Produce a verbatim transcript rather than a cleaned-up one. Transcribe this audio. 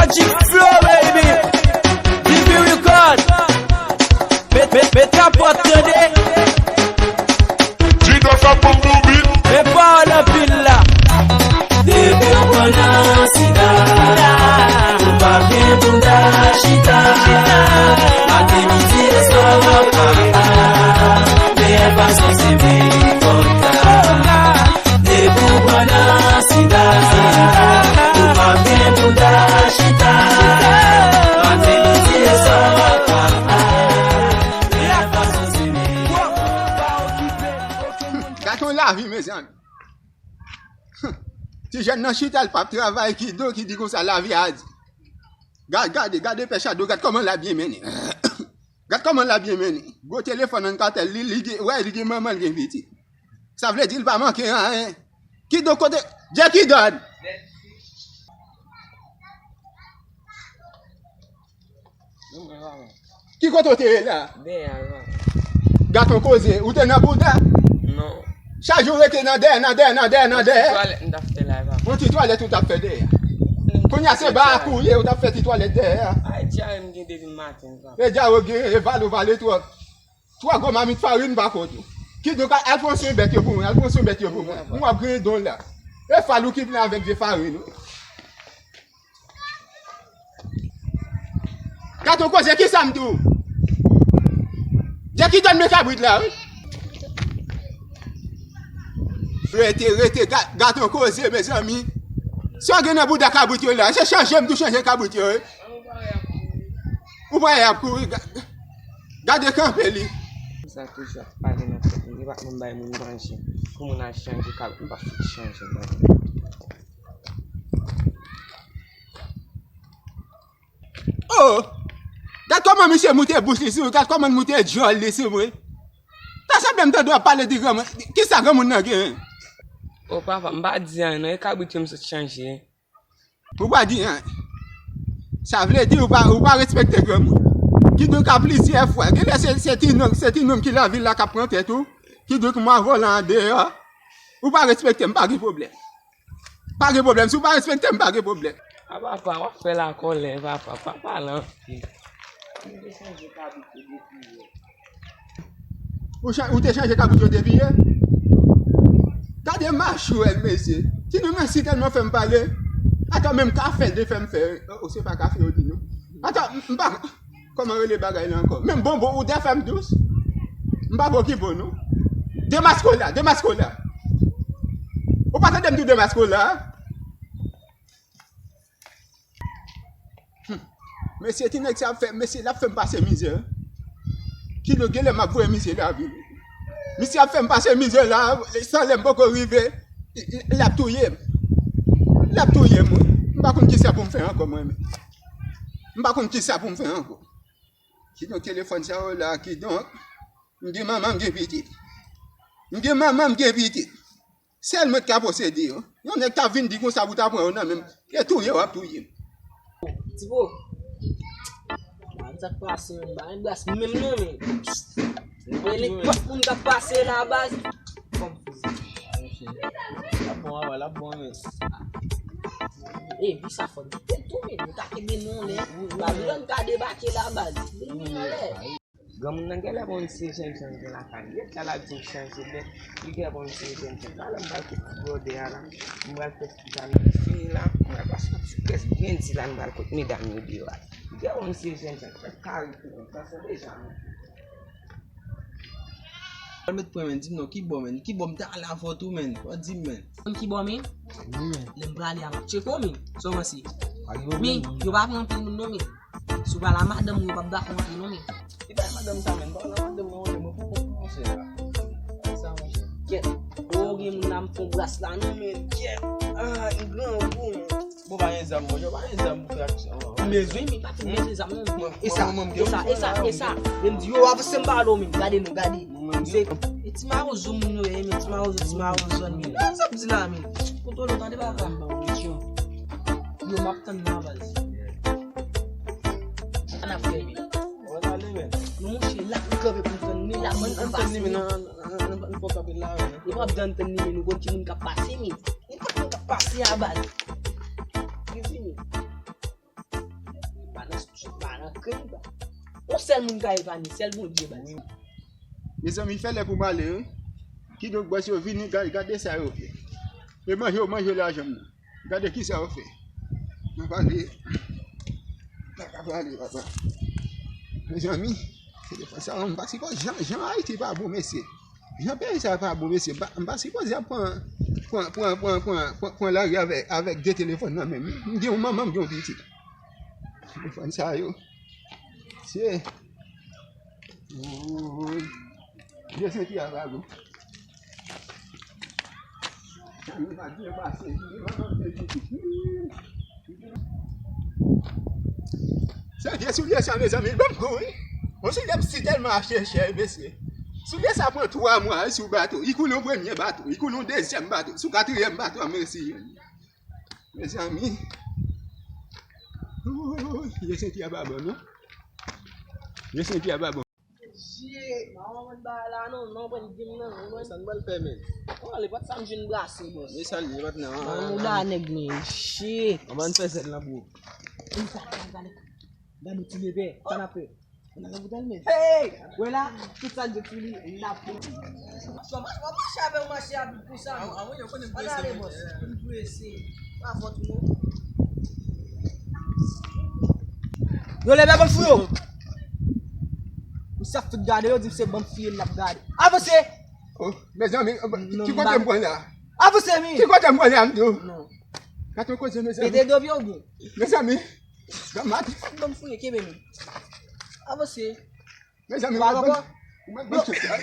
Magic Flow, baby. D V Record. Met, met, met kapòt, tande. G-Dot ap pran pou bit. Men pawòl anpil la. Depi w pran nan sida, ou p ap gen bounda chita. Maten, midi, e swa, w ap pa. Meyè fason se vin kontan. Depi w pran nan sida, ou p ap gen bounda chita. Maten, midi, e swa, w ap pa. Meyè fason se vin kontan. Gade yon lavi, mezanmi. Ti jèn nan chita, l p ap travay, kidonk, ki di konsa lavi a di. Gade, gade, gade pè Shadow, gade kòman l ap byen mennen. Gad kòman l ap byen mennen. Gwo telefòn nan katèl li, li gen, wè, li gen manman, li gen pitit. Sa vle di l pa manke anyen. Kidonk kote, Jackie Don. Ki kote w te ye la? Dèyè a, la. Gad yon koze, ou te nan bouda? Non. Chak jou w rete nan dèyè, nan dèyè, nan dèyè, nan dèyè. Twalèt m t ap fè la, papa. Yon ti twalèt ou t ap fè dèyè. Kounye a se ba ak ou ye, ou t ap fè ti twalèt dèyè a. Ay, dja m gen depi maten, papa. E dja ou gen, e vale, ou vale twòp. Twa gwo mamit farin pa kote w. Kidonk al pran swen bèt yo pou mwen, al pran swen bèt yo pou mwen. Mwen w ap griyen don la. E fal ou ki vin avèk vye farin ou. Gad yon koze, kisa m di w? Jackie Don men kabrit la, wi. Rete, rete, ga-, gad yon koze, mezanmi. Sa w gen nan bouda kabrit yo la? Se chanje m tou chanje kabrit yo, wi. Ou pa y ap kouri, ga-, gade kanpe li. Sa toujou ap pale nan tèt mwen, li pa t menm bay moun manje. Pou moun al chanje kabrit, m pa fout chanje, non. Oh! Gad kòman misye moute bouch li sou mwen, gad kòman l moute djòl li sou mwen. Ta sanble m tande w ap pale di granmoun. Kisa granmoun nan genyen? O papa, m pa di anyen non, e kabrit yo m sot chanje. Ou pa di anyen. Sa vle di ou pa, ou pa respekte granmoun. Kidonk a plizyè fwa. Genlè se, se ti nonm, se ti nonm ki lavil la k ap pran tèt ou. Kidonk mwa vòlè andeyò. Ou pa respekte m, pa gen pwoblèm. Pa gen pwoblèm. Si w pa respekte m, pa gen pwoblèm. A papa, w ap fè lakòlè, papa. Pa pale anpil. M te chanje kabrit yo depi yè. Ou cha-, ou te chanje kabrit yo depi yè? Gade machwè l, mesye. Ti nou mèsi tèlman fè m pale. Atò, menm kafe l te fè m fè. O, se pa kafe yo di non. Atò, m, m pa. Kòman rele bagay la ankò? Menm bonbon ou te fè m dous. M pa ba w ki bon non. Demaske w la, demaske w la. Ou pa tande m di w demaske w la? Hum. Mesye ti nèg sa ap fè, mesye l ap fè m pase mizè. Kidonk genlè m ap voye misye lavi. Misye ap fè m pase mizè la, san lè m poko rive. L ap touye m. L ap touye m, wi. M pa konn kisa pou m fè ankò mwen menm. M pa konn kisa pou m fè ankò. Kidonk telefòn sa yo la, kidonk, m gen manman, m gen pitit. M gen manman, m gen pitit. Sèl mwen k ka posede yo. Yon nèg ta vin di konsa pou ta pran yo nan men m, e touye w ap touye m. Tipo, sa k pase menm, ba yon glas menm non men. E li pòt moun k ap pase la baz. Kòm fizi. L ap bon, avè l ap bon men. E wi sa fò di tel tou men, nou ta kenbe nou lè. Babilòn ka debake la baz. Li vin anlè. Granmoun nan genlè pa konn si e jènjan l gen lakay li. Epi sa l ap di m chanje bèt, li genlè pa konn si e jènjan. Talè m pral kot ti bwòdè a la, m pral fè ti talè fini la, m pral pase yon ti kès byen di la, m pral kot medam yo deyò a. Li genlè pa konn si e jènjan, fè kari pou mwen, sa se deja mwen. Al met pwen men, di m non, ki bò men, ki bò m ta ale avè w tou men, fò di m men. Konn ki bò men? Wi men. Lè m prale a m ap tcheke w men, sa w panse? Pa gen pwoblèm non. Men, yo pa pran anpil moun non men. Si w pral a madanm ou, yo p ap dakò antre non men. Li bay madanm sa menm, pa wè madanm mwen, mwen, mwen, mwen, mwen, monchè la. Sa, monchè. Kèt. O, gen moun la m fon bras la non men. Kèt. Ah, li grangou men. Bon, pa gen zam, monchè, pa gen zam pou fè aksyon. M bezwen, men pa fin bezwen zam non men. E sa, e sa, e sa, e sa. Lè m di yo, avanse m pale w men. Gade nou, gade. Se, e ti mawozo moun yo ye, men ti mawozo, ti mawozo, men. Sa m di la, men. Kontwole w tande papa. Yo, m ap tann nan baz. Sa n ap fè, men? Wè, ale, men. Non, monchè, la pou kanpe pou tann ni la, mwen, an tann ni, men, nan, nan, nan, nan, nan, fò kanpe la, men. E pa ap tann, tann ni, men, nou konn ki moun k ap pase, men. Nenpòt moun k ap pase a baz. Li fini. Sèl moun ka epanye, sèl Bondye, baz. Mezanmi, fè lè pou m ale, wi. Kidonk, bòs yo vini, gade, gade sa yo fè. E manje yo manje lajan m nan. Gade kisa yo fè. N ap ale. N ap ale, papa. Mezanmi, telefòn sa yo, m pa sipoze, jan, jan Ayiti pa bon, mesye. Jan peyi sa pa bon, mesye. M pa, m pa sipoze ap pran, pran, pran lari avèk, avèk de telefòn nan men m. M gen yon manman, m gen yon pitit. Telefòn sa yo. Se. Woy. Vye senti a pa bon. Sa nou pa byen pase. Se vye soulye sa, mezanmi, l ban m gou, wi. Yon soulye m si tèlman achte chè, mesye. Soulye sa pran twa mwa, wi, sou bato. Li koule yon premye bato, li koule yon dezyèm bato, sou katriyèm bato, mesye. Mezanmi. Woy, vye senti a pa bon, non. Vye senti a pa bon. Shit, mwen pa konn bagay la non, non, pran dim nan, non. Sa n pral fè, men? Mwen ale, pa t sa m jwenn brase, bòs. Men sa l ye, pa t nan. Nan mouda nèg, men shit. Ann fè zèl lan, bro. Gade, gade, gade. Gade ti bebe, sa n ap fè. Nan la bouda l, men. Hey! Wè la, tout sa n di sou li, n ap. Chwa, mwen mache avè w, mache avè w pou sa. Ann ale, bòs. M prese. Pa fòt, non. Yo leve ban fou yo. Ou sa fout gade, yo di se ban fou yo l ap gade. Avanse! Oh, mezanmi, ki kote m pran la? Avanse, mi! Ki kote m pran la, m di w? Non. Gade yon koze, mezanmi. Pete do pye w byen. Mezanmi, gade mat. Ban fou yo, kenbe mi. Avanse. Mezanmi, ou mèt ban, ou mèt ban chans la.